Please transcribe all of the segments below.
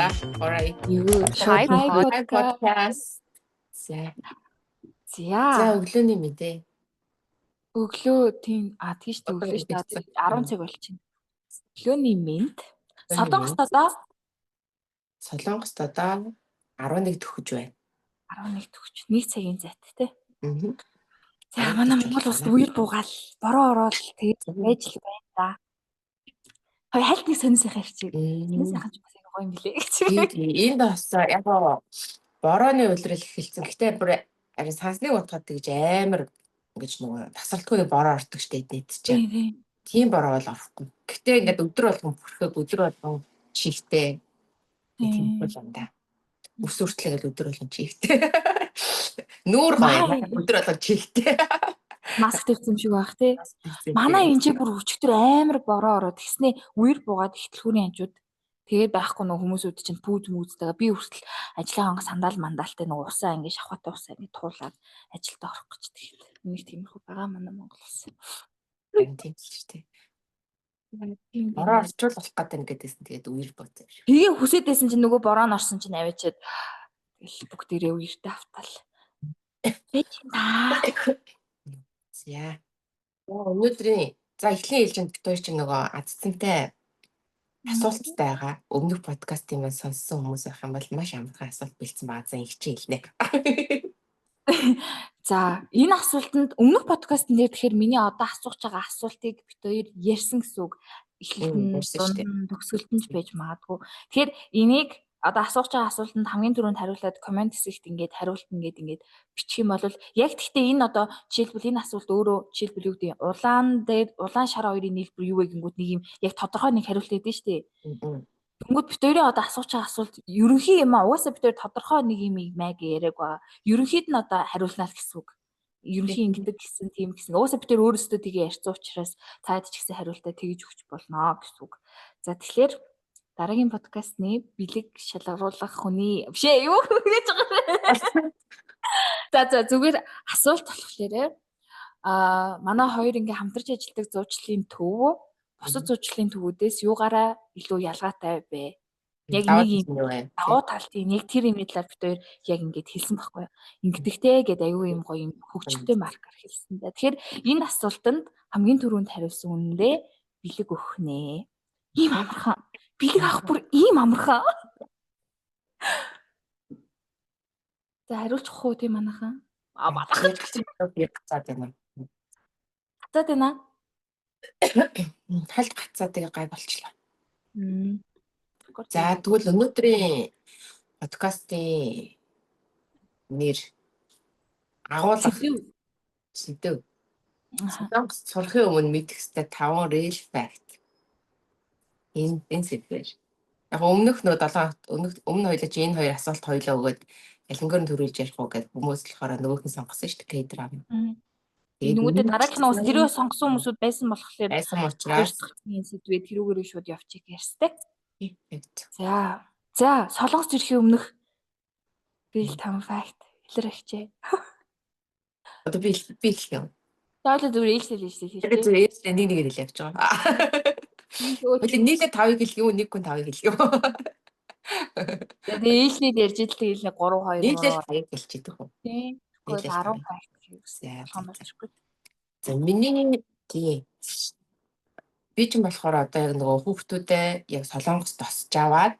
За, alright. Юу Hi шууд Hi podcast. Podcast. За. За, За, өглөөний мэдээ. Өглөө тийм тийш дээ, Одоо өглөө шүү дээ. ирсэн. 10 цаг болчихно. Өглөөний мэнд. Өглөөний Солонгост мэнд. одоо Солонгост одоо 11 төгөж байна. 11 төгч. 1 цагийн зайт те. Мгм. За, 11 манай төгөж Монгол улсад байна. үер буугаал бороо ороод тэгээд байж л байна да. Хоёр хальт нэг сонин сайхан ярьчих. Сонин сайхан ч бас аягүй гоё юм билээ гэж. Тийм. Энд бас яг гоо борооны улирал эхэлсэн. Гэтэ бүр арай сансныг утгаад тэгж амар ингэж нөгөө тасралтгүй бороо ордог штэ эднийд чинь. Тийм тийм. Тийм бороо бол орохгүй. Гэтэ ингээд өдөр болгон бүрхэг, өдөр болгон чигтэй. Тийм Тийм. бол юм да. Өс хүртэл ингээд өдөр болгон чигтэй. Нүүр гоё Май. өдөр болгон чигтэй. Маск тавьсан юм шиг байх тий. Манай энэ ч бүр өчигдөр амар бороо ороод тэгснээ үер буугаад ихтлгүүрийн хажууд тэгээд байхгүй нөгөө хүмүүсүүд чинь пүүз мүүзтэйгээ би хүртэл ажлын хангас сандал мандаалтай нөгөө усаа ингэ шавхаатай усаа ингэ туулаад ажилдаа орох гэж тэгээд нэг тиймэрхүү байгаа манай Монгол улс. Харин тийм л шүү дээ. Тийм Бороо байна. орчуул болох гэдэг юм гэдээсэн, тэгээд үер бууцсан юм шиг. Тэгээ хүсээд байсан чинь нөгөө бороо нь орсон чинь аваачаад тэгэл бүгдээрээ үертэй автал. Байж юм да. За. Өнөөдрийн за эхлийн ээлжинд бид хоёр чинь нөгөө азцантай асуулттай байгаа. Өмнөх подкастын маань сонссон хүмүүс байх юм бол маш амархан асуулт бэлдсэн байгаа. За, их чинь хэлнэ. За, энэ асуултанд өмнөх подкастн дээр тэгэхээр миний одоо асууж байгаа асуултыг бид хоёр ярьсан гэсэн үг. Эхлэлт нь Ярьсан шүү дээ. дунд нь төгсгөлд нь ч байж магадгүй. Тэгэхээр энийг одоо асууж байгаа асуултанд хамгийн түрүүнд хариулаад комент хэсэгт ингээд хариулт ингээд ингээд бичих юм бол яг гэхдээ энэ одоо жишээлбэл энэ асуулт өөрөө жишээлбэл юу гэдэг улаан дээр улаан шар хоёрын нийлбэр юу вэ гингүүд нэг юм яг тодорхой нэг хариулт өгдөн шүү дээ. Тэнгүүд бид хоёрын одоо асууж байгаа асуулт ерөнхий юм аа. Угаасаа бид хоёр тодорхой нэг юм маяг яриаг ба. Ерөнхийд нь одоо хариулнаа л гэсэн үг. Ерөнхий ингэдэг гэсэн тийм гэсэн. Угаасаа бид хоёр өөрсдөө тгээ ярьсан учраас цаад ч гэсэн хариултаа тэгж өгч болно гэсэн үг. За, тэгэхээр дараагийн подкастны бэлэг шалгаруулах хүний биш ээ юу гэж байгаа юм. За, зүгээр асуулт болохоор манай хоёр ингээ хамтарч ажилладаг зуучлалын төв бусад зуучлалын төвүүдээс юугаараа илүү ялгаатай вэ? Яг Даваа нэг юм тал нь юу вэ? давуу тал тийм яг тэр юмны талаар бид хоёр яг ингээд хэлсэн байхгүй юу? Ингэдэгтэй гэдэг аюу юм гоё юм хөгжилтэй маркер хэлсэн да. Тэгэхээр энэ асуултанд хамгийн түрүүнд хариулсан үнэндээ бэлэг өгөх нэ. Ийм амархан. Бэлэг авах бүр ийм амархан. За, хариулчих уу тийм манайхан? А, манайхан Би гацаад байна. гацаад байна. Хальт гацаад тэгээ гай болчлоо. Мм. За, тэгвэл өнөөдрийн подкастын нэр агуулга Сэдэв. сэдэв. Аха. Солонгос сурахын өмнө мэдэх ёстой 5 real fact. Энэ сэдвээр. Яг өмнөх нөө 7 өмнөх өмнө хоёлаа чи энэ хоёр асуулт хоёлаа өгөөд ялангуяа нь төрүүлж ярих уу гэд хүмүүс болохоор нөгөөх нь сонгосон шүү дээ, K-drama. Тэгээд Нүгүүдээ өмнөх дараагийнх нь ус тэрөө сонгосон хүмүүсүүд байсан болохоор байсан хоёр учраас дахь энэ сэдвээ тэрүүгээрээ шууд явчих ярьстай. Тийм. За. За, Солонгос ирэхийн өмнөх real time fact илэрхчээ. Одоо би хэлэх юм. За, ойлоо зүгээр ээлжлэл ээлжлэл Тэгээд хэлчихье. зүгээр ээлжлээ нэг нэгээр хэлээ явж байгаа. Хоёул нийлээ 5-ыг хэлэх юм уу? Нэг хүн 5-ыг хэлэх юм уу? Тэгээ ээлжлэл ярьж идэл тэгэл нэг 3 2 Нийлээ 3 5-ыг хэлчихдэг үү? Тийм. Тэгвэл Нийлээ 10 5-ыг. fact гэсэн За, болгон болчихгүй. За, миний тийм би ч юм болохоор одоо яг нөгөө хүүхдүүдээ яг Солонгост тосч аваад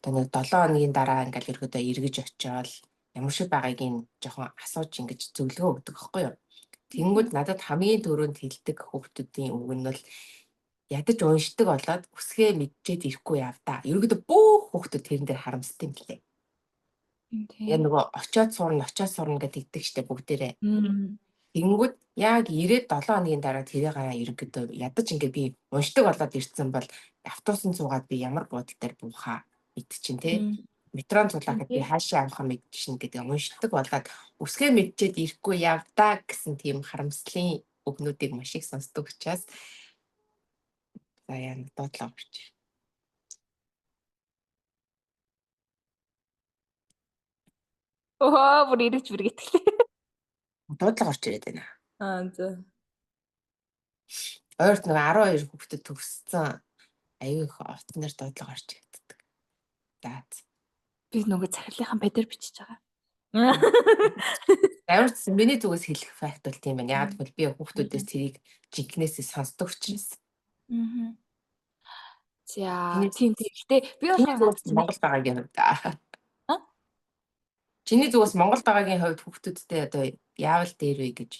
одоо нэг 7 хоногийн дараа ингээл ерөөдөө эргэж очиод ямар шиг байгааг нь жоохон асууж ингэж зөвлөгөө өгдөг байхгүй юу. Тэнгүүд надад хамгийн түрүүнд хэлдэг хүүхдүүдийн үг нь бол ядаж уншдаг болоод үсгээ мэдчихэд ирэхгүй яв та. Ерөөдөө бүх хүүхдүүд тэрэн дээр харамсдаг юм лээ. Яг Тийм. нөгөө очиод сурна, очиод сурна гэдэг тэгдэг штэ бүгдээрээ. Тэнгүүд яг ирээд 7 хоногийн дараа тэрийг ерөнхийдөө ядаж ингээ би уншдаг болоод ирсэн бол автобусан суугаад би ямар буудал дээр буухаа мэдчин те. Метрон суулгахад би хаашаа явахаа мэдчихнэ гэдэг уншдаг болоод үсгээ мэдчихэд ирэхгүй явдаа гэсэн тийм харамслын үгнүүдийг маш их сонсдог учраас за яа дуудлага орч. Өө бүр ирэж бүргэтгэлээ. Дуудлага орч ирээд байна. Аа, за. Ойрт нэг 12 хүүхдэд төгссөн аюу их утсан дээр дуудлага орч ирдэг. За. Би нөгөө захирлынхаа бадэр бичиж байгаа. Ямар ч байсан миний зүгээс хэлэх fact бол тийм байна. Яг гэвэл би хүүхдүүдээс тэрийг жинкнээсээ сонсдог учраас. Аа. За, Чиний тийм. Гэтэ би чиний болохоор зүгээс надад чинь Монгол байгаагийн хувьд. А? Чиний зүгээс Монгол байгаагийн хувьд хүүхдүүдтэй одоо яавал дээр вэ гэж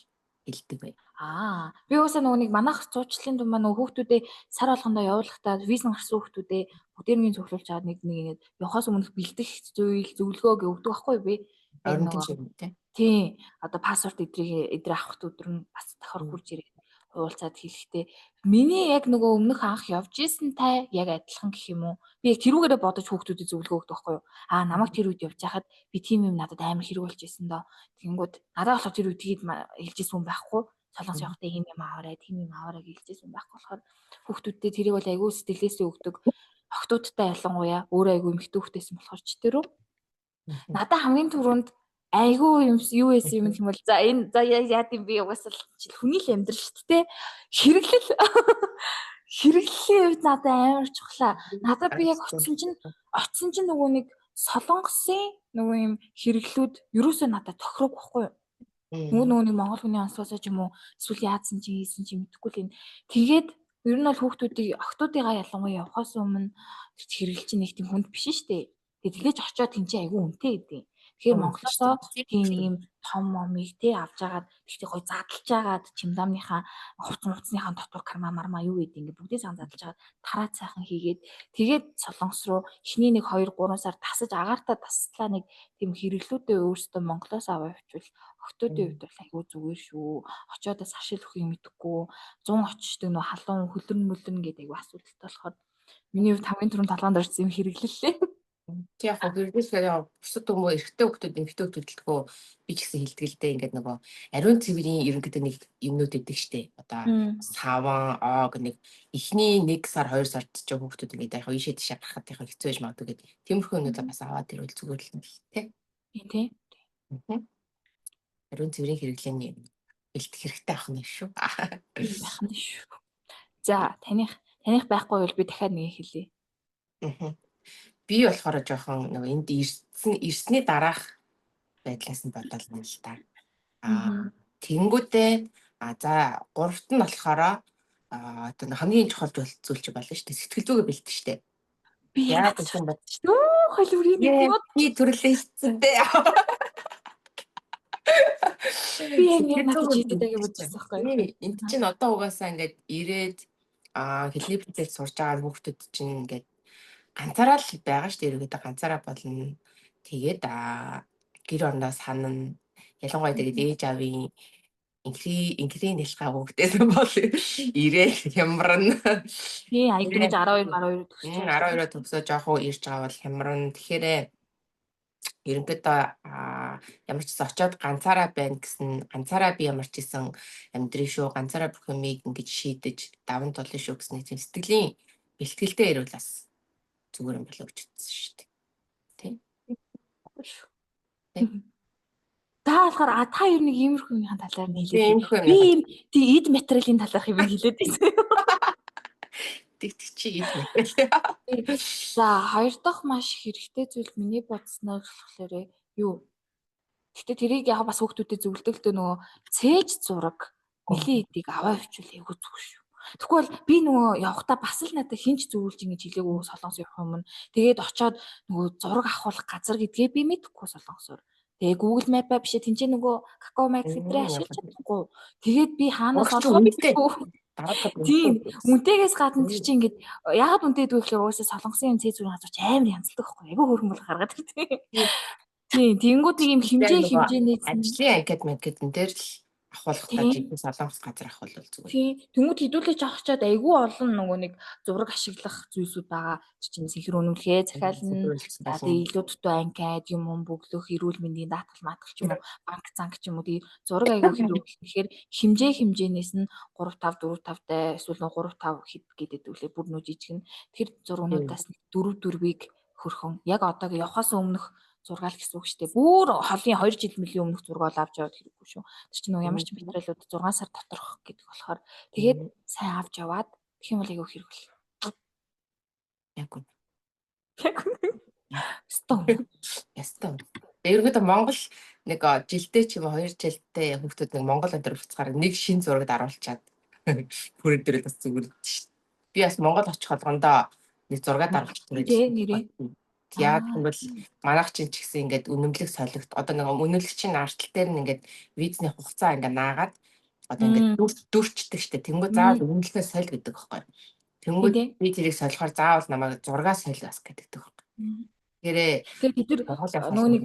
хэлдэг вэ? Аа, би уусаа нөгөө нэг манайх зуучлалын дунд маань нөгөө хүүхдүүдээ сар болгондоо явуулахдаа виз нь гарсан хүүхдүүдээ бүгдээрнгийн цуглуулж аваад нэг нэг ингээд явахаас өмнөх бэлдэх зүйл зөвлөгөө гэж өгдөг байхгүй би. Яг Орон нөгөө тийш юм тий. тийм, одоо паспорт эдрийг эдрээ авах өдөр нь бас давхар хурж ирээд уулзаад хэлэхдээ миний яг нөгөө өмнөх анх явж исэн тай яг адилхан гэх юм уу. Би яг тэрүүгээрээ бодож хүүхдүүдэд зөвлөгөө өгдөг байхгүй юу. Аа, намайг тэр үед явж байхад би тийм юм надад амар хэрэг болж исэн доо. Тэгэнгүүт надад болохоор тэр үед тэгээд хэлж исэн хүн байхгүй. Солонгос явахдаа ийм юм аваарай, тийм юм аваарай гэж хэлж исэн хүн байхгүй болохоор хүүхдүүдтэй тэрийг бол айгүй сэтгэлээсээ өгдөг. Охтуудтай ялангуяа өөрөө айгүй эмэгтэй хүүхдээсэн болохоор ч тэр үү. Надад хамгийн түрүүнд айгүй юм юу байсан юм гэх юм бол за энэ за яа гэм би угаасаа л хүний л амьдрал шүү дээ. Хэрэглэл хэрэглэлийн хувьд надад амар чухлаа. Надад би яг очисон чинь нөгөө нэг Солонгосын нөгөө юм хэрэглүүд ерөөсөө надад тохирог байхгүй юу? Нөгөө нэг монгол хүний онцлогоосоо ч юм уу эсвэл яадсан чи хийсэн чи мэдэхгүй л юм. Тэгээд ер нь бол хүүхдүүдийг охтуудыгаа ялангуяа явахаас өмнө тэр хэрэглэл чинь нэг тийм хүнд биш шүү дээ. Тэгээд тэгэлж очиод тэнцээ айгүй үнэтэй гэдэг. Тэгэхээр Монголоосоо тийм юм том момыг те авч агаад тэгтээ гой задлж агаад чимдамныхаа хувц муцныхаа дотор карма марма юу гэдэг ингээ бүгдээ сан задлж агаад тараад сайхан хийгээд тэгээд Солонгос руу эхний нэг 2 3 сар тасаж агаартаа таслаа нэг тийм хэрэглүүдээ өөрсдөө Монголоос аваа явуучвал охтуудын хувьд бол айгүй зүгээр шүү. Очиод бас ашиг өгөх юм мэдэхгүй 100 очдөг нөө халуун хөлөрн мөлөрн гэдэг айгүй асуудалтай болохоор миний хувьд хамгийн түрүүнд толгоонд орсон юм хэрэглэлээ. Тэг яг хэрэглэхээр яг бусад хүмүүс эрэгтэй хүмүүс эмэгтэй хүмүүс би ч гэсэн хэлдэг л дээ, ингээд нөгөө ариун цэврийн ерөнхийдөө нэг юмнууд идэг штэ. Одоо саван, оог нэг эхний 1 сар 2 сард ч хүүхдүүд ингээд яг ийшээ тийшээ гарахад яг хэцүү байж магадгүй гэдэг. Тиймэрхүү юмнуудаа бас аваад ирвэл зүгээр л юм л тий. Тий. Ариун цэврийн хэрэглээний юм бэлтгэх хэрэгтэй ах нь шүү. Байх нь шүү. За, таних байхгүй бол би дахиад нэг хэлье. Би болохоор жоохон нөгөө энд ирсэн ирсний дараах байдлаас нь бодоол юм л та. Аа, тэгэнгүүтээ за гуравт нь болохоор одоо хамгийн чухал зүйл чи болно шүү дээ. Сэтгэл зүгээ бэлдэх шүү дээ. Би яг юм бод. Шүү холборыг би төрлөө шидсэн дээ. Би яг надад чийдэг гэж бодсон байхгүй. Энд чинь одоо угаасаа ингээд ирээд хэлний процесс сурж байгаа хүүхдүүд чинь ингээд ганцаараа л байгаа шүү дээ. Ерөнхийдөө ганцаараа болно. Тэгээд гэр орноо санана. Ялангуяа тэгээд ээж аавын инхри нэлхаа хүүхдээс бол ирээл хямрна. Тий, аяг дэмэж 12 12 төгсөж 12-оо төгсөө жоохон ирж байгаа бол хямрна. Тэгэхээр ерөнхийдөө ямар ч гэсэн очиод ганцаараа байна гэсэн, ганцаараа би ямар ч гэсэн амьдрын шүү, ганцаараа бүх юмыг ингэж шийдэж даван тулна шүү гэсэн нэг тийм сэтгэлийн бэлтгэлтэй ирвэл бас зүгээр юм болоо гэж үзсэн шүү дээ. Тий. Тий. Та болохоор та ер нь нэг иймэрхүү юмын талаар нь хэлээд. Би ийм тий эд материалын талаарх юм хэлээд байсан. Тэг чи эд материал. За, хоёр дахь маш хэрэгтэй зүйл миний бодсноор болохоор юу? Гэтэ тэрийг яг бас хүүхдүүдэд зөвлөдөг л дээ, нөгөө цээж зураг нэлийн эдийг аваа явуучвал айгүй зүгээр шүү. Тэгэхгүй бол би нөгөө явхдаа бас л надад хинч зөвлөж ингэж хэлээгүй Солонгос явах юм. Тэгээд очоод нөгөө зураг авахулах газар гэдгээ би мэдэхгүй солонгосоор. Тэгээ Google Map биш ээ, тэнцээ нөгөө Kakao Maps гэдрээ ашиглаж чадахгүй. Тэгээд би хаанаас олох мэдэхгүй. Тийм, үнтэйгээс гадна тэр чинь ингээд яагаад үнэтэй гэдэг вэ гэхээр угаасаа солонгосын юм цээ зүрийн газар чи амар янзлдаг байхгүй. Айгүй хөөрхөн бол гаргаад ирдэг. Тийм, тэнгууд нэг юм хэмжээ хэмжээний ажлын анкет манкетэн дээр л авахулах та жинхэнэ солонгос газар авах бол зүгээр. Тийм. Тэнгүүд хідүүлэж авах чад айгүй олон нөгөө нэг зураг ашиглах зүйлсүүд байгаа. Чинь синхронүүлэхээ захиална. Тэгээ илүү дутуу анкет юм юм бөглөх, эрүүл мэндийн даатгал маатгал ч юм уу, банк занк ч юм уу, тэгээ зураг айгүй хэрэг. Тэгэхээр хэмжээ хэмжээнээс нь 3 5 4 5 тай эсвэл 3 5 хэд гэдэг үлээ бүр нүү жижиг нь тэр зургнуудаас нэг 4 4-ийг хөрхөн яг одоо явахаас өмнөх зургаал гэсэн үг шүү дээ. Бүр холын 2 жил мөлийн өмнөх зураг бол авч яваад хэрэггүй шүү. Тэр чинь нөгөө ямар ч материалууд 6 сар доторх гэдэг болохоор тэгээд сайн авч яваад тэгэх юм бол айгүй хэрэг бол. Яг үн. Яг үн. Ёстой. Ёстой. Ерөнхийдөө Монгол нэг жилдээ ч юм уу 2 жилдээ хүүхдүүд нэг Монгол өдөр буцахаар нэг шин зураг даруулчаад бүрэн дээр бас зүгээр шүү. Би бас Монгол очих болгондоо нэг зураг даруулчих нэрээ. Яг тэгвэл манайх чинь ч гэсэн ингээд үнэмлэх солигт одоо нэг үнэмлэх чинь ардтал дээр нь ингээд визний хугацаа ингээд наагаад одоо ингээд дүрчдэг штэ. Тэнгүү заавал үнэмлэхээ соль гэдэг байхгүй. Тэнгүү би тэрийг солихоор заавал намайг зургаа соль бас гэдэг байхгүй. Тэгэхээр тэгэхээр бид нар нөгөө нэг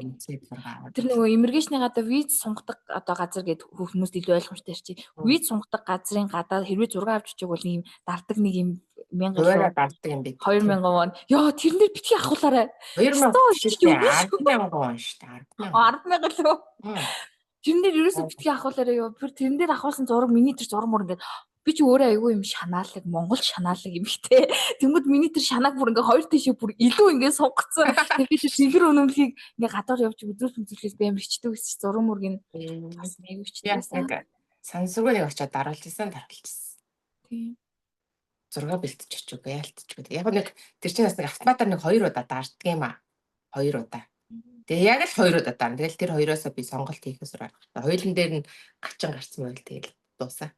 тэр нөгөө иммигрейшны гадаа виз сунгадаг одоо газар гэдэг хүмүүст илүү ойлгомжтой ярьчих. Виз сунгадаг газрын гадаа хэрвээ зураг авч чиг бол нэг юм дардаг нэг юм 1000 хуваараа дардаг юм бэ. 2000 вон. Йоо, тэрнэр битгий ахуулаарай. 2000 шүү дээ. 100000 вон шүү дээ. 100000 лөө. Тэрэн дээр ерөөсөө битгий ахуулаарай ёо. Тэр тэрэн дээр ахуулсан зураг миний тэр зураг мөр ингээд би ч өөрөө айгүй юм шанаалаг, Монгол шанаалаг юм ихтэй. Тэнгүүд миний тэр шанааг бүр ингээ хоёр тийшээ бүр илүү ингээ сунгацсан. Тэгээ би тэр цэвэр үнэмлэхийг ингээ гадуур явж үзүүл үзүүлэхээс би амар хичдэг гэсэн чи зураг мөргийн бас айгүй хичдэг байсан. Сансргүй нэг очиод даруулж исэн, даруулчихсан. Тийм. Зураг бэлтэж очив, яалтчгүй. Яг нэг тэр чинь бас нэг автоматар нэг 2 удаа дарддаг юм аа. 2 удаа. Тэгээ яг л 2 удаа дарна. Тэгэл тэр хоёроосоо би сонголт хийхээс өөр. Хоёулын дээр нь гачин гарсан байвал тэгэл дуусаа.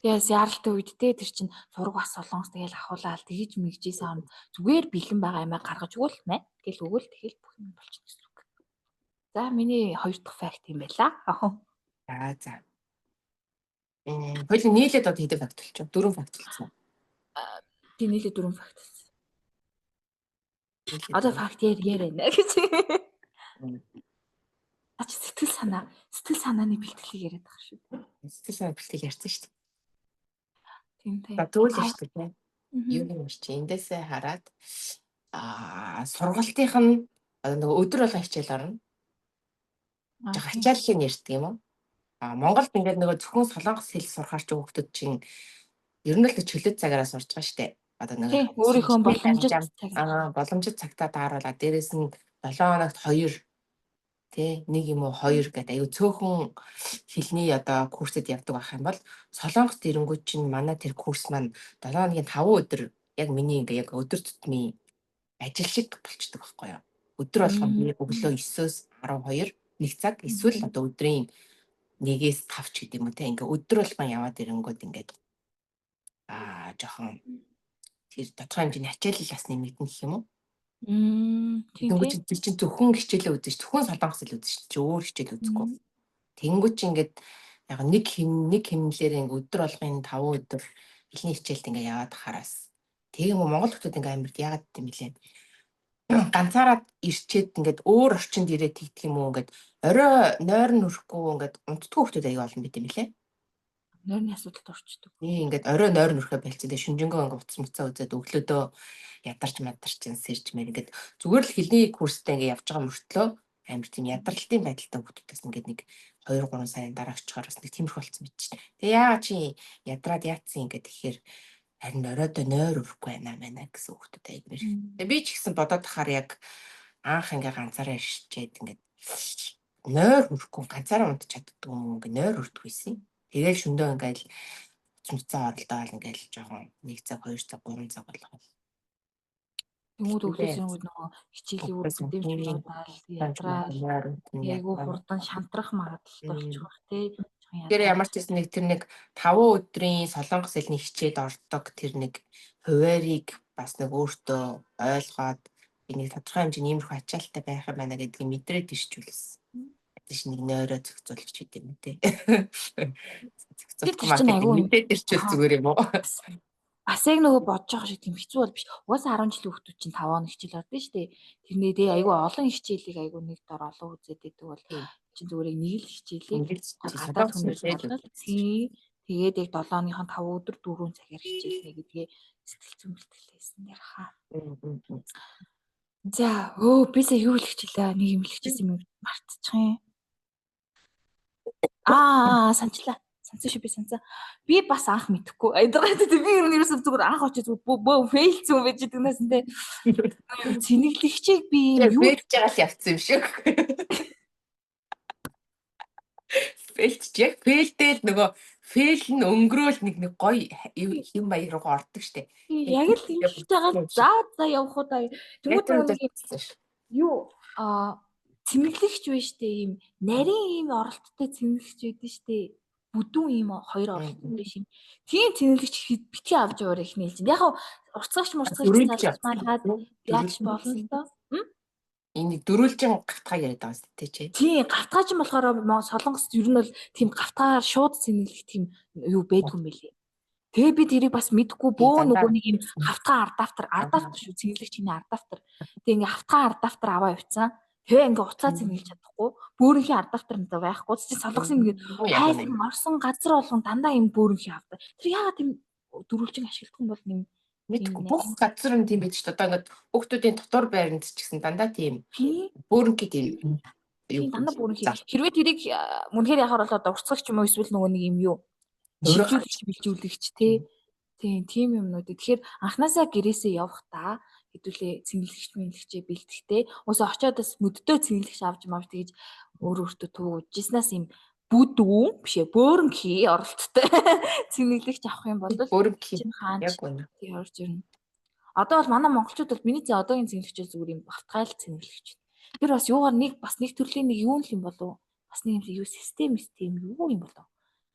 Тэгээс яаралтай үед те тэр чинь зураг бас солонгос тэгэл ахуулаад тэгж мэгжсэн хооронд зүгээр бэлэн байгаа юмаа гаргаж өгвөл мэ. Тэгэл өгвөл тэгэл бүх юм болчихно гэсэн үг. За миний хоёр дахь факт юм байла. За за. Хоёул нийлээд одоо хэдэн факт болчих вэ? 4 факт болсон. Тийм, нийлээд 4 факт болсон. Одоо факт яриа нэ гэж. Ач сэтгэл санаа, сэтгэл санааны бэлтгэлийг яриад байгаа шүү. Сэтгэл санааны бэлтгэл ярьсан шүү дээ. Тийм тийм. За тэгвэл шүү дээ. Юу юм чи эндээсээ хараад сургалтынх нь одоо нөгөө өдөр болгон хичээл орно. Жох ачааллыг ярьдаг юм уу? Монголд ингээд нөгөө зөвхөн солонгос хэл сурахаар чи хүүхдүүд чинь ер нь л чөлөөт цагаараа сурж байгаа шүү дээ. Одоо нөгөө өөрийнхөө боломжит цаг боломжит цагтаа тааруулаад дээрэс нь 7 хоногт 2 тий нэг юм уу 2 гэдэг аюу цөөхөн хэлний одоо курсэд явдаг байх юм бол солонгост ирэнгүүт чинь манай тэр курс маань 7 хоногийн 5 өдөр яг миний ингээ яг өдөр тутмын ажил шиг болчдөг байхгүй юу. Өдөр болгон би өглөө 9-өөс 12 нэг цаг эсвэл одоо өдрийн 1-ээс 5 ч гэдэг юм уу те ингээ өдөр болгон яваад ирэнгүүт ингээд жоохон тэр тодорхой хэмжээний ачаалал бас нэмэгдэнэ гэх юм уу? Тийм. Тэнгүүт чи чинь зөвхөн хичээлээ үзэн ш, зөвхөн солонгос хэл үзэн ш, чи өөр хичээл үзэхгүй. Тэнгүүт чи ингээд яг нэг хэм нэг хэмнэлээр ингээд өдөр болгын 5 өдөр хэлний хичээлд ингээд яваад хараас. Тэгээ юм Монгол хүмүүс ингээд амьд яагаад гэм бэлээ. Ганцаараа ирчээд ингээд өөр орчинд ирээд тэгдэг юм уу ингээд орой нойр нь өрөхгүй ингээд унтдаггүй хүмүүс аягүй олон байт юм билээ. Нойрны асуудалд орчдөг. Тийм ингээд орой нойр нүрхэ болцсон. Тэгээ шүнжэнгөө ингээд утас муцаа үзээд өглөөдөө ядарч мадарч ин сэрж мэр ингээд зүгээр л хэлний курстэй ингээд явж байгаа мөртлөө амар тийм ядралтын байдалтай хүмүүсээс ингээд нэг 2 3 сарын дараа очихоор бас нэг тиймэрхүү болсон мэт чинь. Тэгээ яагаад чи ядраад яатсан ингээд тэгэхээр харин оройдоо нойр өрөхгүй байна мэнэ гэсэн хүүхдүүд аяг мэр. Тэгээ би ч гэсэн бодоод тахаар яг анх ингээд ганцаараа ирчээд ингээд нойр өрөхгүй ганцаараа унтж чаддгүй юм ингээд нойр өрдөг байсан. Тэгэл шөндөө ингээл цумцаа оролдоол ингээл жоохон 1 цаг 2 цаг 3 цаг болгоо. Тэнгүүд өглөө сэрнгүүд нөгөө хичээлийн үр бүтээмж буудаал ядраал айгүй хурдан шантрах магадлалтай болчих واخ тий. Тэр ямар ч гэсэн нэг тэр нэг 5 өдрийн солонгос хэлний хичээд ордог тэр нэг хуваарийг бас нэг өөртөө ойлгоод би нэг тодорхой хэмжээний иймэрхүү ачаалттай байх юм байна гэдгийг мэдрээд ирчүүлсэн. Тийш нэг нойроо зохицуулах ч гэдэм үү те. Тэр чинь айгүй мэдээд ирчүүл зүгээр юм уу? Бас яг нөгөө бодож байгаа шиг тийм хэцүү бол биш. Угаасаа 10 жилийн хүүхдүүд чинь 5 хоног хичээл ордог шүү дээ. Тэрнээ дээ айгүй олон хичээлийг айгүй нэг дор олон үзээд байдаг бол чинь зүгээр нэг л хичээлийг гадаад хүмүүс болгоод тэгээд яг 7 хоногийн 5 өдөр 4 цагаар хичээлнэ гэдгээ сэтгэл зүйн бэлтгэлээсэн ярхаа. За өө бисээ юу хэлэх чилээ нэг юм хэлчихсэн юм мартчих юм. Аа санчлаа. Сансан шүү би сансан. Би бас анх мэдэхгүй. Би ер нь ерөөсөө зүгээр анх очиж зүгээр бөө фейлцэн байж идэг нэсэн те. Цэнэглэгчийг би юу фейлж байгаа л явцсан юм шиг. Фейлч яг фейлдэл нөгөө Fail нь өнгөрөөл нэг нэг гоё хэм маяг руугаа ордог штэ. Яг л ингэж байгаа за за явах уу да. Тэнгүүд нэг юу цэнэглэгч байна штэ, ийм нарийн ийм оролттой цэнэглэгч байдэн штэ. Бүдүүн ийм хоёр оролттой биш юм. Тийм цэнэглэгч битгий авч яваарай их нээлж. Яг урцгагч мурцгагч залмаалаад яаж болно л доо. Энийг дөрвөлжин гавтгай яриад байгаа юм тий чи. Тийм, гавтгай ч болохоор Солонгост ер нь бол тийм гавтгаагаар шууд цэнэглэх тийм юу байдгүй юм билээ. Тэгээ би тэрийг бас мэдгүй бөө нөгөө нэг юм гавтгай адаптер, адаптер шүү, цэнэглэгч энэ адаптер. Тэгээ ингээ гавтгай адаптер аваа явцсан. Тэгээ ингээ уцаа цэнэглэж чадахгүй. Бөөрөнхийн адаптер надад байхгүй. Чи Солонгосын ингээ хайлан орсон газар болгон дандаа юм бөөрөнхий авдаг. Тэр яагаад тийм дөрвөлжин ашигладаг юм бол нэм мэдгүй. Бүх газар нь тийм байж шүү дээ. Одоо ингээд хүүхдүүдийн дотор байранд ч гэсэн дандаа тийм бөөрөнхий тийм юу дандаа бөөрөнхий. Хэрвээ тэрийг үнэхээр яхаар бол одоо урцгагч юм уу эсвэл нөгөө нэг юм юу шилжүүлэгч бэлжүүлэгч тий. Тийм, тийм юмнууд. Тэгэхээр анханасаа гэрээсээ явах та хэдүүлээ цэнгэлэгч мэнлэгчээ бэлтгэхдээ уусаа очиод бас мөддөө цэнгэлэгч авч мавч тэгж өөр өөртөө туугуужснаас юм бүдүүн биш ээ бөөрөнхий оролттой цэнэглэгч авах юм бол бөөрөнхий яг үнэ. Тийм орж ирнэ. Одоо бол манай монголчууд бол миний зэ одоогийн цэнэглэгч зүгээр юм бавтгайл цэнэглэгч. Тэр бас юугаар нэг бас нэг төрлийн нэг юу юм болов? Бас нэг юм юу систем систем юу юм болов?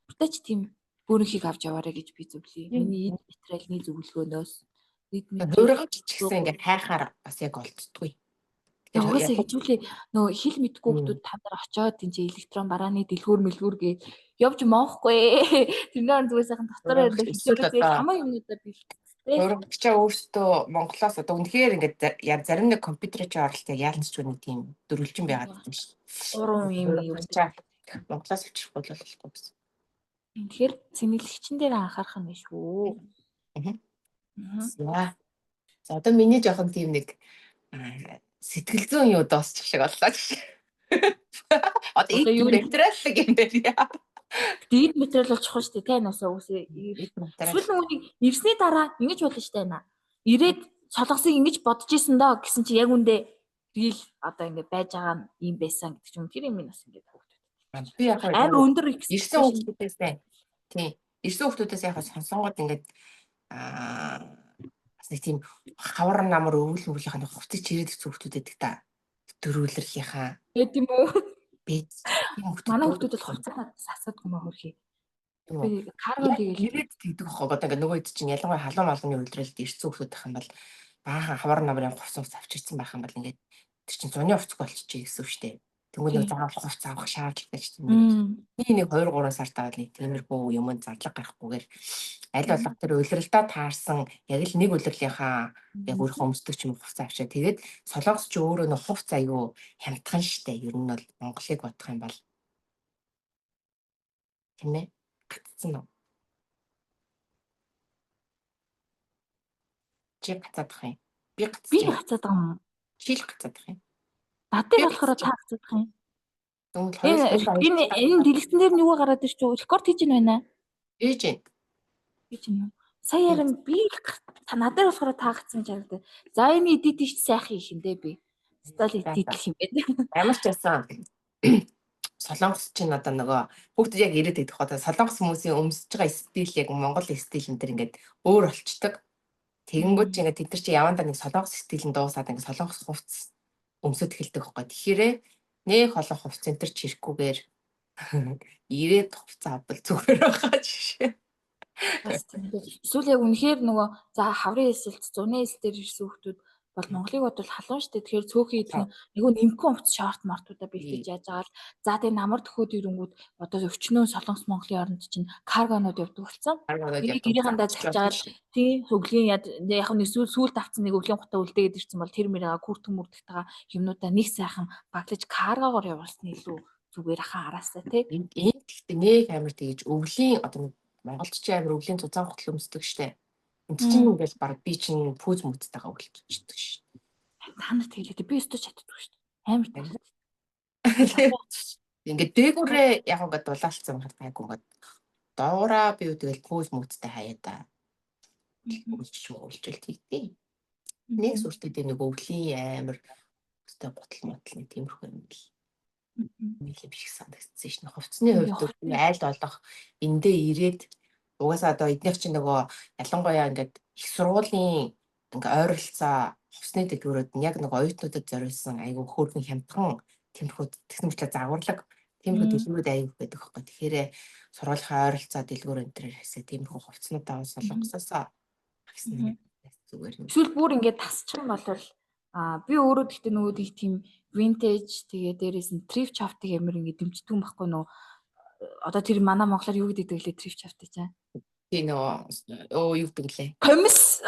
Уртаач тийм бөөрөнхийг авч яваарай гэж би зөвлөе. Миний эд материалны зөвлөгөөнөөс эд материал ч гэсэн ингээд хайхаар бас яг олддгүй. Тэгэхээр угаасаа хэжүүлээ нөгөө хэл мэдгүй хүмүүс та нар очиод тийч электрон барааны дэлгүүр мэлгүүр гэж явж моохгүй. Тэрний орон зүгээр сайхан дотор байрлал хамаа юмнуудаа бэлтцтэй. Урагчаа өөртөө Монголоос одоо үнэхээр ингээд зарим нэг компьютерийн чи оролт яг яалтчгүй нэг тийм дөрвөлжин байгаад байна шүү. Гурван юм юу Монголоос авчрах бол болохгүй гэсэн. Тэгэхээр цэнэглэгчин дээр анхаарах нь шүү. За. За одоо миний жоохон тийм нэг сэтгэл зүйн юу дуусчих шиг боллоо гэж. Одоо эд материал юм байна. Эд материал бол чухал шүү дээ. Тэ насаа үсээ. Эсвэл нөгөөнийг ирсний дараа ингэж болно шүү дээ наа. Ирээд Солонгосыг ингэж бодож исэн доо гэсэн чи яг үндэ рил одоо ингэ байж байгаа нь юм байсан гэдэг ч юм. Тэр юм бас ингэ хүүхдүүд. Би яг амар өндөр ирсэн хүүхдүүдээс тийм ирсэн хүүхдүүдээс яг сонсонгод ингээд бас нэг тийм хавар намар өвөл мөвлийнх нь хувцас чирээд ирсэн хүүхдүүд байдаг та. Дөрвөлрлийнхаа. Эд юм уу? Би манай хүүхдүүд бол хувцас надаас асуудгүй маа хөрхий. Би карго тэгэл ирээд тэгдэг байхгүй. Одоо ингээд нөгөө хэд чинь ялангуяа халуун малны үйлрэлд ирсэн хүүхдүүд ах юм бол баахан хавар намрын хувцас авч ирсэн байх юм бол ингээд тэр чинь зуны хувцас болчихжээ гэсэн үг шүү дээ. Тэнгүү нэг заавал хувцас авах шаардлагатай ч тийм нэг нэг 2 3 сар тавал нэг тиймэрхүү юм зарлага гарахгүйгээр аль болох тэр улиралдаа таарсан яг л нэг улирлынхаа яг өөрийнхөө өмсдөг ч юм хувцас авчаа. Тэгээд Солонгос ч өөрөө нэг хувц аягүй хямдхан штэ. Ер нь бол Монголыг бодох юм бол тийм ээ гацсан уу? Чи гацаадах юм. Би гацсан. Би гацаад байгаа юм. Чи л гацаадах юм. Надад болохоор та гацаадах юм. Энэ энэ дэлгэцэн дээр нь юу гараад ирч вэ? Рекорд хийж байна. Хийж байна. Хийж байна. Сая ярин би та надад болохоор та гацсан чагдаг. За энэ эдит их сайхан их юм дээ би. Стал эдитлэх юм байна. Ямар ч байсан Солонгос чинь одоо нөгөө хүүхдүүд яг ирээд идэх одоо Солонгос хүмүүсийн өмсөж байгаа стил яг Монгол стил энэ төр ингээд өөр болчдөг. Тэгэнгүүт чи ингээд тэд нар чи явандаа нэг Солонгос стил нь дуусаад ингээд Солонгос хувцас өмсөд эхэлдэг байхгүй. Тэгэхээр нэх олон хувцас энэ төр чирхгүйгээр ирээд хувцас авбал зүгээр байгаа жишээ. Эсвэл яг үнэхээр нөгөө за хаврын эсэлт, зуны эсэл дээр ирсэн хүүхдүүд бол Монголыг бодвол халуун штэ. Тэгэхээр цөөхөн идэх нөгөө нэмхэн хувцас шорт мартуудаа бэлтэж яаж байгаа л за тэгээ намар төхөөд ирэнгүүд одоо өчнөө Солонгос Монголын оронд чинь каргонууд явдаг болсон. Тэрийг гэрийнхандаа залж байгаа л тий өвлийн яд яг нэг сүүлд авцсан нэг өвлийн гутаа үлдээгээд ирсэн бол тэр мэрээ күртэн мөрдөгтэйгээ юмнуудаа нэг сайхан баглаж каргогоор явуулсан илүү зүгээр хаа араасаа тий. Энд гэхдээ нэг амар тэгэж өвлийн одоо Монголд чи амар өвлийн зузаан гутал өмсдөг штэ. Энд чинь ингээл баг би чинь пүүз мүцтэйгээ өвлөждөг ш. Та нар тэглээд би өстө чаддгүй шүү дээ. Амар таарсан. Ингээд дээгүүрээ яг ингээд дулаалцсан байхад гайгүй ингээд доораа би тэгэл пүүз мүцтэй хаяа да. Өвлөж өвлөжөл тэгдээ. Нэг сүртэй дээр нэг өвлийн амар өстэй гутал мотал нэг тиймэрхүү юм л. Нийлээ биш санагдсан шин. Хувцсны хувьд би айл болох эндээ ирээд угаасаа одоо эднийх чинь нөгөө ялангуяа ингээд их сургуулийн ингээ ойролцоо хувцсны дэлгүүрүүд нь яг нөгөө оюутнуудад зориулсан айгүй хөөрхөн хямдхан тиймэрхүү тэгсэн мэтлээ загварлаг тиймэрхүү дэлгүүрүүд айгүй байдаг байхгүй. Тэгэхээр сургуулийнхаа ойролцоо дэлгүүр энэ төр хэсэг тиймэрхүү хувцснуудаа солонгосоосоо гэсэн зүгээр. Эсвэл бүр ингээд тасчих юм бол би өөрөө гэхдээ нөгөө тийм vintage тэгээ дээрээс нь thrift shop-ыг амар ингээд дэмждэг юм байхгүй нөө. Одоо тэр манай монголоор юу гэдэг вэ thrift shop-ыг чаа? Тийм нөгөө юу гэдэг лээ? Комисс.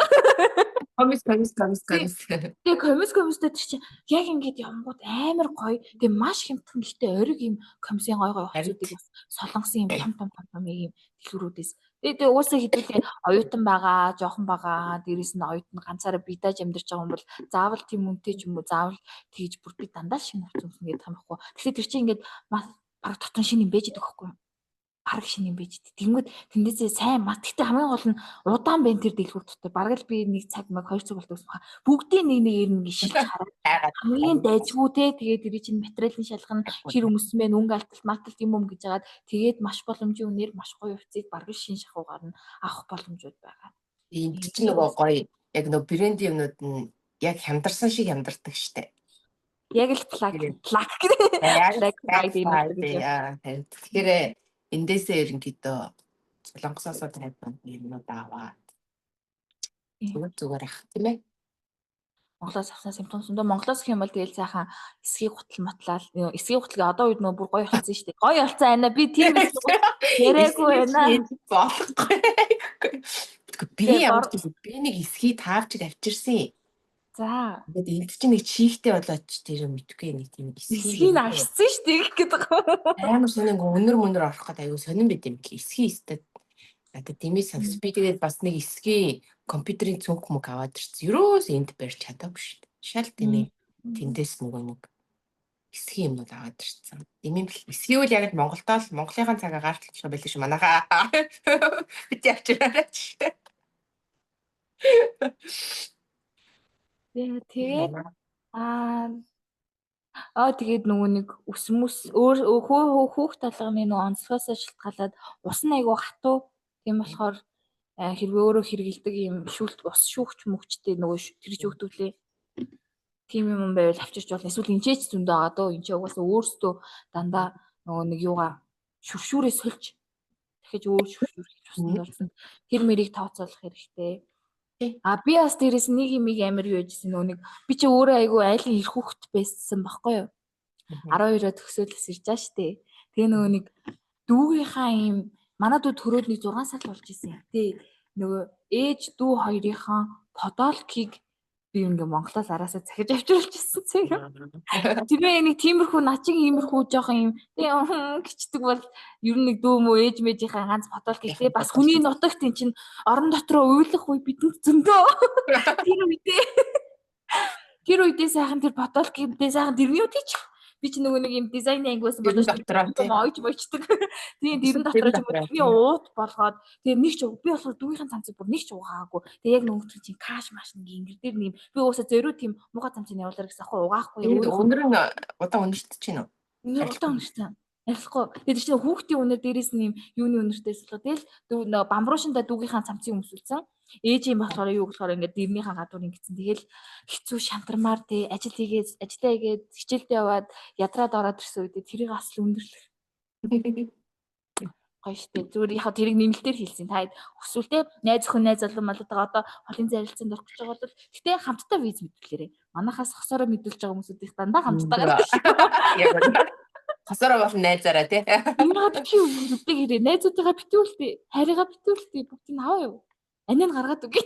Комисс, комисс, комисс, комисс. Тэгээ комисс комисстэй тэр чинь яг ингээд явангууд амар гоё. Тэгээ маш хямдхан гэхдээ ориг юм комиссын гоё гоё хувцсуудыг бас солонгосын юм том том том том юм дэлгүүрүүдээс. Тэгээ уусаа хэдүүлээ оюутан байгаа, жоохон байгаа, дээрээс нь оюутан ганцаараа бидаж амьдарч байгаа юм бол заавал тийм үнэтэй ч юм уу, заавал тэгж бүр би дандаа шинэ хувцас өмснө гэдэг юм байхгүй. Тэгэхээр тэр чинь ингээд бараг дотор шинэ юм байж байгаа байхгүй юу? Бараг шинэ юм байж. Тэнгүүд тэндээсээ сайн мат. Гэтэ хамгийн гол нь удаан байна тэр дэлгүүр дотор. Бараг л би нэг цаг маг 2 цаг болдог гэсэн баха. Бүгдийн нэг нэг ер нь шилж хараад хамгийн дайжгүй те. Тэгээд тэр чинь материалын шалгана, хэр өмсөн бэ, өнгө алталт, маталт юм юм гэж хагаад тэгээд маш боломжийн үнээр маш гоё хувцсыг бараг шин шахуугаар нь авах боломжууд байгаа. Энд чинь нөгөө гоё яг нөгөө брендийн юмнууд нь яг хямдарсан шиг хямдардаг штэ. Яг л плаг плаг гэдэг. Black Friday юм. Тэгэхээр эндээсээ ерөнхийдөө Солонгосоосоо тайван юмнууд аваад зүгээр ах тийм ээ. Монголоос авсан симптом зөндөө. Монголоос гэх юм бол тэгэл сайхан эсхийг гутал матлал, эсхийг гутлыг одоо үед нөө бүр гоё болсон шүү дээ. Гоё болсон айна би тийм яриаггүй байна. Болохгүй. Би ямар ч би нэг эсхийг таавчиг авчирсан. За. Ингээд энд чинь нэг чийхтэй болоод ч тэр мэдгүй нэг тийм эсхийг авчсан шүү дээ гэдэг. Амар сонин өнөр мөнөр орох гэдэг аюу сонин байт юм бэл эсхий өстэй. Надад дэмий санагс. Би тэгээд бас нэг эсхий компьютерийн цүнх мөг аваад ирсэн. Ерөөс энд барьж чадаагүй шүү дээ. Шал дэмий. Тэндээс нөгөө нэг эсхий юмнууд аваад ирсэн. Дэмий бэл эсхий үл яг л Монголдоо л Монголынхаа цагаа гартлах байлээ шүү манайхаа. Бид явчихраа ч. Тэгээд тэгээд нөгөө нэг ус мүс өөр хүүхд талганы нөгөө онцлогоос шалтгаалаад ус нь айгүй хатуу. Тийм болохоор хэрвээ өөрөө хэрэгэлдэг юм шүүлт ус шүүгч мөгчтэй нөгөө тэр шүүгдүүлээ. Тийм юм байвал авчирч болно. Эсвэл энчээч зөндөө байгаа дөө. Энд чи угаасаа өөрсдөө дандаа нөгөө нэг юугаа шүршүүрээ сольж дахиж өөр шүршүүр хийж усанд болсон. Тэр мэрийг тооцоолох хэрэгтэй. А би бас дээрэс нэг юм амар юу яжсэн нөгөө нэг би чи өөрөө айгүй айлын эрх хүүхэд байсан баггүй юу? 12-оо төгсөөл бас ирж байгаа штэ. Тэгээ нөгөө нэг дүүгийнхаа юм манай дүү төрөөд нэг 6 сар болж исэн. Тэгээ нөгөө ээж дүү хоёрынхаа подолкийг би ингээ Монголоос араасаа захиж авчруулчихсан цэг. Тэр нэг тиймэрхүү начин иймэрхүү жоохон юм гिचдэг бол ер нь нэг дүү мөө ээж мэжийнхаа ганц подолк гэхдээ бас хүний нутагт эн чинь орон дотроо уйлах үе бидэнд зөндөө. Тэр үедээ сайхан тэр подолкийг би сайхан дэрний үдий ч би ч нөгөө нэг юм дизайны анги байсан болоо ойж мойчдаг. Тийм дэрэн дотор ч юм уу тэрний уут болгоод тэгээ нэг ч би болохоор дүүгийн цамцыг бүр нэг ч угаагүй. Тэгээ яг нөгөө чинь каш маш нэг ингэр дээр нэм би уусаа зөрүү тийм муухай цамцыг явуулаар гэсэн аахгүй угаахгүй. Өнөр нь удаан өнөрт чинь үү? Өнөр удаан өнөртсөн. Арилахгүй. Тэгээ тэр чинь хүүхдийн үнэр дээрээс нь юм юуны үнэртээс болоо тэгэл нөгөө бамбруушинда дүүгийнхаа цамцыг өмсүүлсэн. Ээж юм болохоор юу болохоор ингээд дэрнийхээ гадуур ингэсэн. Тэгэл хэцүү шантармаар тий ажил хийгээд ажиллаа хийгээд хичээлдээ яваад ядраад ороод ирсэн үедээ тэрийг бас л өндөрлөх. Гоё штэ. Зүгээр яг тэрийг нэмэлтээр хэлсэн. Та хүсвэл те найз өхөн найз залуу малуудаа одоо холын зарилцаанд орох гэж байгаа бол гэтээ хамтдаа виз мэдүүлээрэй. Манайхаас хосороо мэдүүлж байгаа хүмүүсүүд их дандаа хамтдаа гардаг. Хосороо бол найзаараа тий. Энийгээ битгий үлдэг хэрэг. Найзуудыгаа битгий үлдээ. Харийгаа битгий үлдээ. Бүгдийг нь аваа юу. Анийг гаргаад үгүй.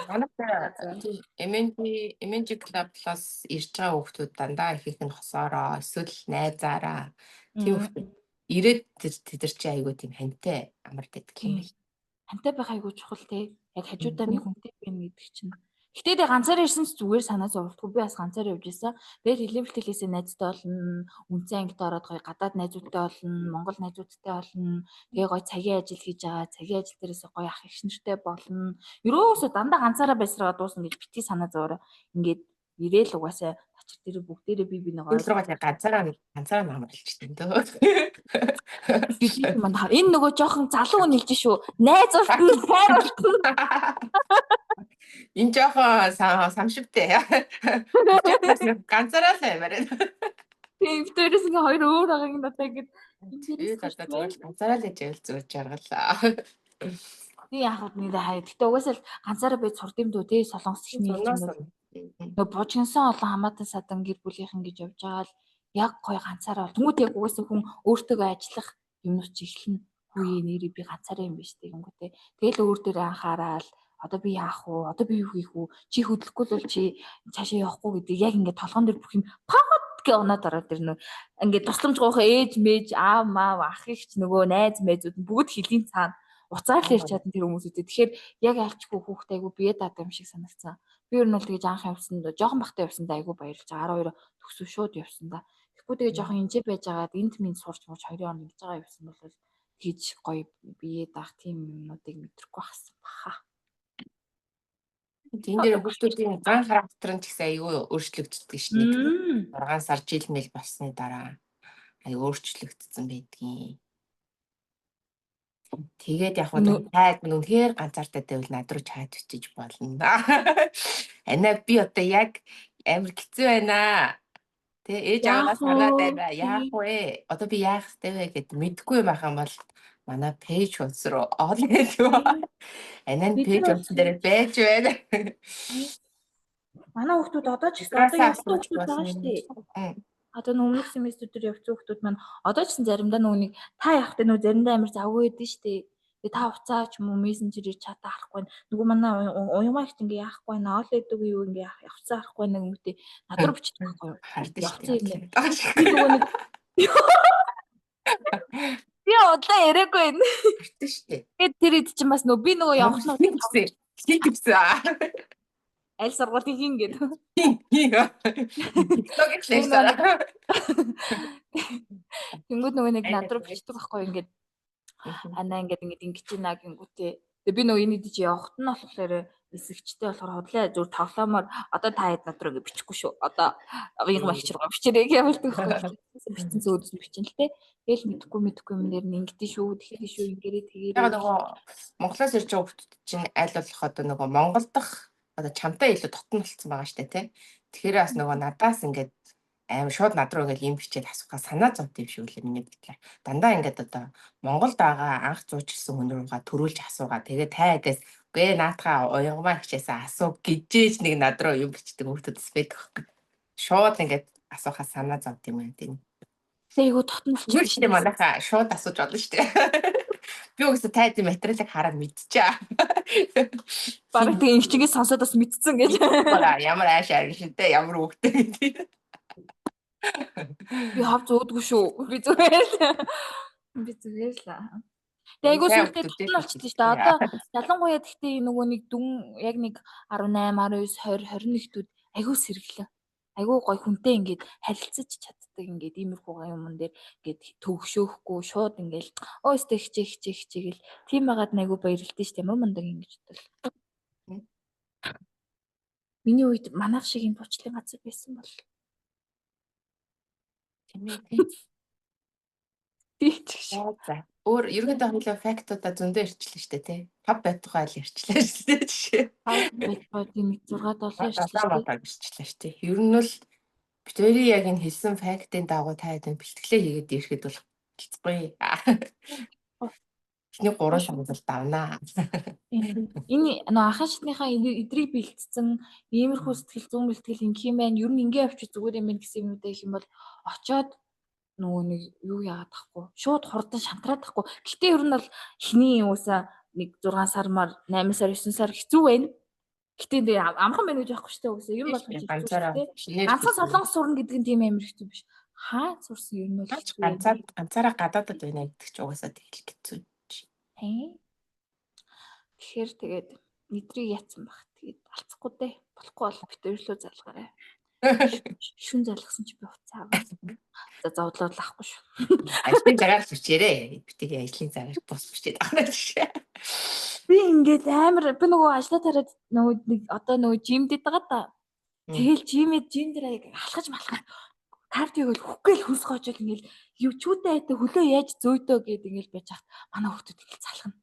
Манайх MNG Club Plus ирж байгаа хүүхдүүд дандаа их их нь хосоороо эсвэл найзаараа тийм хүүхдүүд ирээд тэд нар чи айгүй тийм хантай амар байдаг юм байна. Хантай байх айгүй чухал те. Яг хажуудаа нэг хүнтэй байна гэдэг чинь. Гэтэ тэ ганцаар ирсэн ч зүгээр санаа зовлтгүй. Би бас ганцаар явж исэн. Тэгээд хэлэн бэлтгэлээсээ найзтай болно. Үнцэн ангид ороод гоё гадаад найзуудтай болно. Монгол найзуудтай болно. Тэгээ гоё цагийн ажил хийж байгаа. Цагийн ажил дээрээсээ гоё ах эгч нартай болно. Ерөөсөө дандаа ганцаараа байсараа дуусна гэж битгий санаа зовоорой. Ингээд Ирээл угаасаа тачир дээр бүгдээрээ би бинийгаа Сүүл рүүгээ ганцаараа намарлчихдээ дөө. Жилийн манд энэ нөгөө жоохон залуу хүн хэлж шүү. Найз болтон, хайр болтон. Энэ жоохон самшигтэй. Ганцаараа л аймаар. Тийм, битэрээс ингээ хоёр өөр байгаа юм надаа ингэ. Би одоо зүгээр ганцаараа л яж зүгээр жаргалаа. Тийм, яг хад нэрээ хаяа. Гэтэ угаасаа л ганцаараа байж сурд юм дүү те, солонгос ихний юм бол. Нөгөө бужигнсан олон хамаатан садан гэр бүлийнхэн гэж явж байгаа л яг гоё ганцаараа бол. Тэнгүүд яг угаасаа хүн өөртөөгөө ажиллах юмнууд чи эхлэнэ. Хүүе, нэрээ би ганцаараа юм биш үү гингүүтээ. Тэгэл өөр дээр анхаарал одоо би яах вэ? Одоо би юу хийх вэ? Чи хөдлөхгүй л чи цаашаа явахгүй гэдэг яг ингээд толгон дээр бүх юм пат гэ унаад ороод ирнэ. Ингээд тусламж гоох ээж мэж аав маав ах ихч нөгөө найз мэйзүүд нь бүгд хөлийн цаана уцаар л ярьж чадсан тэр хүмүүсүүдээ. Тэгэхээр яг альчгүй хүүхдээ айгу бие даадаг юм шиг санагдсан. Би ер нь бол тэгэж анх явсанд жоохон бахтай явсанд айгу баярлж байгаа. 12 төгсөө шууд явсан да. Тэгэхгүй тэгээ жоохон энжээ байж байгаад энд минь сурч мууч 2 он ингэж байгаа явсан бол тэгж гоё бие даах тийм юмнуудыг мэдрэхгүй хасан баха. Тэн дээр хүүхдүүдийн зан характер нь ч гэсэн айгүй өөрчлөгддөг шин. 6 сар жил мэл болсны дараа айгүй өөрчлөгдсөн байдгийн. Тэгээд яг хуу тайд минь үнэхээр ганцаартай байвал над руу чат бичиж болно. Анаа би одоо яг амар хэцүү байна. Тэ ээж ааваас санаад байна. Яах вэ? Одоо би яах ёстой вэ гэд мэдэхгүй юм ахын бол манай пэйж хуудас руу оол гэдэг. Анаа нь пэйж хуудсан дээр байж байна. Манай хүүхдүүд одоо ч гэсэн одоо явсан хүүхдүүд байгаа шүү дээ. Одоо өмнөх семестрүүдээр явсан хүүхдүүд маань одоо ч гэсэн заримдаа нөгөө нэг та явах тэ нөгөө заримдаа амар завгүй байдэн шүү дээ. Тэгээ та уцаа ч юм уу мессенжерээр чатаа харахгүй байна. Нөгөө манай уямаа ихт ингээ яахгүй байна. Оол байдаг юу ингээ явцаа харахгүй байна гэмтэй над руу бичдэг байхгүй юу? Хардсан шүү дээ. Нөгөө нэг би удлаа яриаггүй байна. Хардсан шүү дээ. Тэгээд тэр ид чинь бас нөгөө би нөгөө явах нь хин төвсөн. Аль сургуулийн хин гэдэг. Хин. TikTok-ийг лээсаа. Тэнгүүд нөгөө нэг над руу бичдэг байхгүй ингээд анаа ингээд ингээд ингэж ийна гингүүтээ. Тэгээ би нөгөө энэ ид чи явахт нь болохоор эсэгчтэй болохоор худлаа зүгээр тоглоомоор одоо та хэд над руу ингээд бичихгүй шүү. Одоо винг багч руу бичээрэй гэвэл байхгүй. Бичсэн зөөдөс нь бичин л те. Тэгэл мэдхгүй юм нэр нь ингэдэж шүү, тэгэхээр шүү, ингээрээ тэгээрээ. Яг нөгөө Монголоос ирж байгаа хүмүүс чинь аль болох одоо нөгөө Монгол дахь одоо чамтай илүү дотн болцсон байгаа штэ тий. Тэгэхээр бас нөгөө надаас ингээд аим шууд над руу ингээд юм бичээд асуухаа санаа зовд юм шиг үлээ миний бодлоор. Дандаа ингээд одоо Монголд байгаа анх зуучилсан хүн рүүгээ төрүүлж асуугаа. Тэгээ та хэдээс үгүй наатахаа уянгамаа хичээсээ асуу гэжээж нэг над руу юм бичдэг хүмүүс бас байдаг байхгүй. Шууд ингээд асуухаа санаа зовд юм байна тийм. Тэгээ айгу дотн болчихсон шүү дээ манайхаа шууд асууж болно шүү дээ. Би угсаа тайзын материалыг хараад мэдчихээ. Бараг тэгээ ингэчгээ сонсоод бас мэдсэн гэж. Ямар ааш арин шинтэй ямар үгтэй гэдэг. Би хав зөөдгөө шүү. Би зүгээр л. Би зүгээр л. Тэгээ айгуу сүлдээ дотн болчихсон шүү дээ. Одоо ялангуяа тэгтээ нөгөө нэг дүн яг нэг 18, 19, 20, 21-түүд айгуу сэргэлэн. Айгуу гоё хүнтэй ингээд харилцаж чаддаг ингээд иймэрхүү юмн дээр ингээд төгшөөхгүй шууд ингээд өө өстө хичээ хичээ хичээгээл тийм байгаад айгуу баярлалтай шүү дээ. Ямар мундаг ингэж бодвол. Миний үед манайх шиг юм бучлын газар байсан бол тийм ээ. Тийм ч шиг. За. Өөр ерөнхийдөө хоёлоо фактуудаа зөндөө ярьчлаа шүү дээ тий. Паб байтугай л ярьчлаа шүү дээ жишээ. Паб байтугай тийм 6 7 ярьчлаа. 7 ярьчлаа шүү дээ. Ер нь бол бид хоёрын яг энэ хэлсэн фактын дагуу та хэдэн бэлтгэлээ хийгээд ирэхэд бол хэцгүй. Эхний 3 сард бол давнаа. Энэ нөө анхан шатныхаа эдрийг бэлтцсэн иймэрхүү сэтгэл зүйн бэлтгэл ингэх юм байна. Ер нь ингээ явчих зүгээр юм байна гэсэн юмнуудаа их юм бол очоод нөгөө нэг юу яагаад тахгүй. Шууд хурдан шантраад тахгүй. Гэтэ ер нь бол эхний юусаа нэг 6 сар мар 8 сар 9 сар хэцүү байна. Гэтэ энэ амархан байна гэж байхгүй шүү дээ. Үгүй юм бол ганцаараа ганцхан солонгос сурна гэдэг нь тийм амар хэцүү биш. Хаа сурсан ер нь бол ганцаараа гадаадад байна гэдэг чи угаасаа тэгэл хэцүү. Тийм. Тэгэхээр тэгээд нэдрийг яатсан баг. Тэгээд алцахгүй дээ. Болохгүй бол бит өөрлөө залгаарай. Шүн залгасан чи би хуцаа аваа. За зовдлоод авахгүй шүү. Ажлын цагаар бичээрэй. Битгий ажлын цагаар бус бичээд авах жишээ. Би ингээд амар би нөгөө ажлаа тараад нөгөө нэг одоо нөгөө жимдэд байгаа та. Тэгэл gym ээ gym дээр яг алхаж малхаад cardio г л хөөх гээл хөлс гоожол ингээл юу чүүтэй айтай хөлөө яаж зөөдөө гэд ингээл байж хат манай хүүхдүүд ингээл залхна.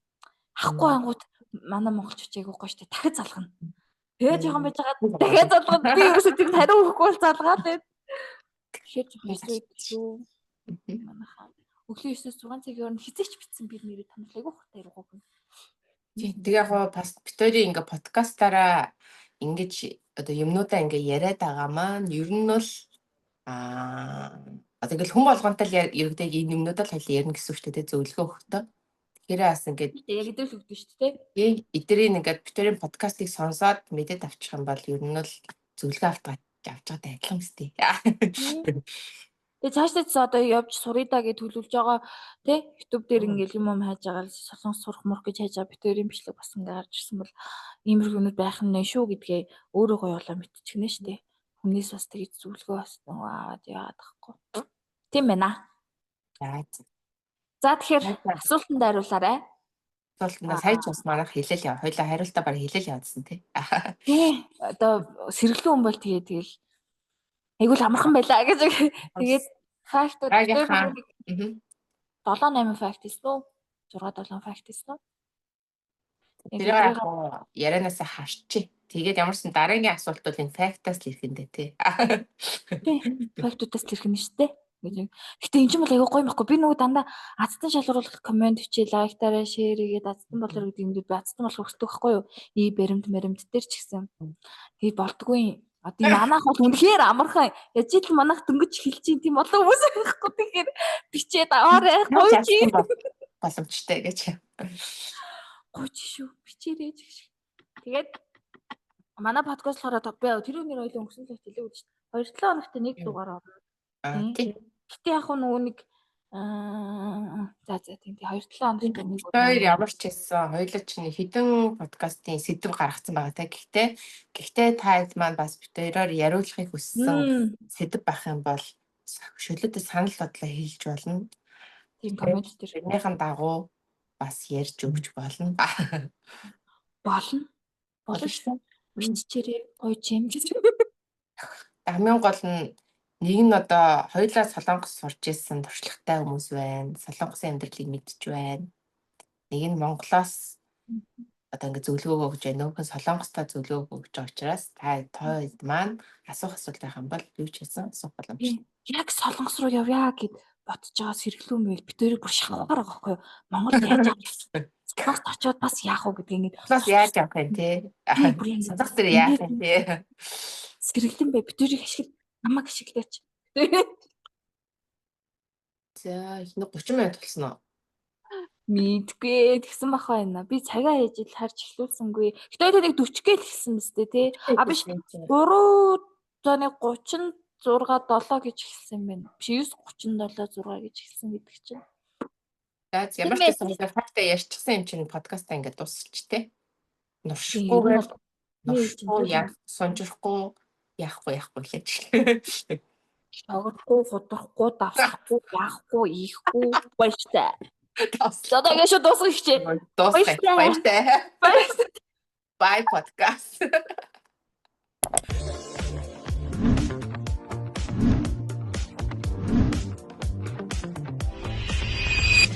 Ахгүй ангууд манай монголчууд айгуу гоё штэ дахиж залхна. Тэгээ жоохон байж байгаа дахиад залгана. Би ерөөсөө тийм хариу өгөхгүй бол залгаад байд. Тэгэхээр жоохон хэцүү байдаг шүү. Манайхаа өглөө 9-6 цагийн өмнө хизээч битсэн би нэрээ танил айгуу хурдан яриаг өгнө. Тэгээ яг гоо бас бид хоёрын ингээ подкастаараа ингэж одоо юмнуудаа ингээ яриад байгаа маань ер нь бол одоо ингээл хүн болгонтой л ерөгдөг энэ юмнуудаа л хоёул ярина гэсэн үг шүү дээ, зөвлөгөө өгөхдөө. Тэгэхээр бас ингээд яг эдгээр л өгдөн шүү дээ. Эдгэрийн ингээд бид хоёрын подкастыг сонсоод мэдээд авчих юм бол ер нь бол зөвлөгөө авч байгаатай адилхан үстэй. Тэгээ цаашдаа ч одоо явж суръя да гэж төлөвлөж байгаа тий YouTube дээр ингээл юм юм хайж байгаа л солонгос сурах мурах гэж хайж байгаа бид хоёрын бичлэг бас ингээ гарч ирсэн бол иймэрхүү юмуд байх нь нэ шүү гэдгээ өөрөө гоё болоо мэдчихнэ шүү дээ. Хүнээс бас тэгж зөвлөгөө бас нөгөө аваад яваад тахгүй. Тийм байна. За тэгэхээр асуултанд хариулаарай. Асуултандаа сая ч бас манайх хэлэл яв. Хоёлаа хариултаа баг хэлэл явуулсан тий. Тий. Одоо сэргэлэн хүн бол тэгээ тэгэл айгуул амархан байлаа гэж. Тэгээд fact ууд 7 8 fact хийсэн үү? 6 7 fact хийсэн үү? Тэр яг ярианаасаа харчи. Тэгээд ямарсан дараагийн асуулт бол энэ fact аас л ирэх юм дээ тий. Fact уудаас л ирэх нь шүү дээ. Гэтэ энэ ч юм бол айгүй гоё юм баггүй. Би нөгөө дандаа азтан шалгаруулах comment бичээ, like таараа, share хийгээд азтан болоор гэдэг юм би азтан болох хүсдэг байхгүй юу? И баримт маримт дээр ч гэсэн. Тэгээд болдгоо юм. Одоо манайх бол үнэхээр амархан. Яаж ил манайх дөнгөж эхэлж чинь тийм олон хүмүүс байхгүй. Тэгэхээр бичээд аваарай. Гоё чи. Боломжтой гэж. Гоё чи шүү. Бичээрэй гэж. Тэгээд манай подкаст болохоор би тэр өнөр хоёлын өнгөрсөн л хэлээгүй шүү дээ. 2-7 хоногт нэг дугаар орно. Тийм. Гэтэ яг нөгөө нэг за за тийм тий 2-7 хоногт нэг хоёр ямар ч хэлсэн хоёулаа чинь хэдэн подкастын сэдэв гаргацсан байгаа те. Гэхдээ та хэд маань бас бид хоёроор яриулахыг хүссэн сэдэв байх юм бол шөлөөдөө санал бодлоо хэлж болно. Тийм comment дээр. Тэрнийхэн дагуу бас ярьж өгч болно. Болно. Болно шүү. Бичээрэй гоё юм гэж. Хамгийн гол нь нэг нь одоо хоёулаа Солонгос сурч ирсэн туршлагатай хүмүүс байна. Солонгосын амьдралыг мэдж байна. Нэг нь Монголоос одоо ингэ зөвлөгөөгөө өгч байна. Нөгөөх нь Солонгостой зөвлөгөөгөө өгч байгаа учраас та тоо маань асуух асуулт байх юм бол юу ч хийсэн асуух боломжтой. Яг Солонгос руу явъя гэд бодож байгаа сэргэлүүн байл бид хоёрыг бүр шахахаар байгаа байхгүй юу? Монгол яаж Солонгост очиод бас яах вэ гэдгийг ингэ Солонгос яаж явах юм те? Солонгос дээр яах юм те? Сэргэлэн бай бид хоёрыг ашигла намайг ашиглаач. За их нэг 30 минут болсон уу? Мэдгүй тэгсэн бах байна. Би цагаа яаж ил харж эхлүүлсэнгүй. Гэтэ нэг 40 гээл хэлсэн мэт тий. А биш 3 за нэг 36 7 гэж хэлсэн юм байна. Биш 9 37 6 гэж хэлсэн гэдэг чинь. За ямар ч гэсэн fact аа ярьчихсан юм чинь подкастаа ингээд дуусчих тий. Нуршихгүйгээр нуршихгүй яах сунжихгүй яахгүй яахгүй лээ. Шогдохгүй, худахгүй, давсахгүй, яахгүй, ийхгүй баяртай. За одоо ингэ шүү дуусгах хичээ. Дуусгах. Баяртай. Баяртай. Bye podcast.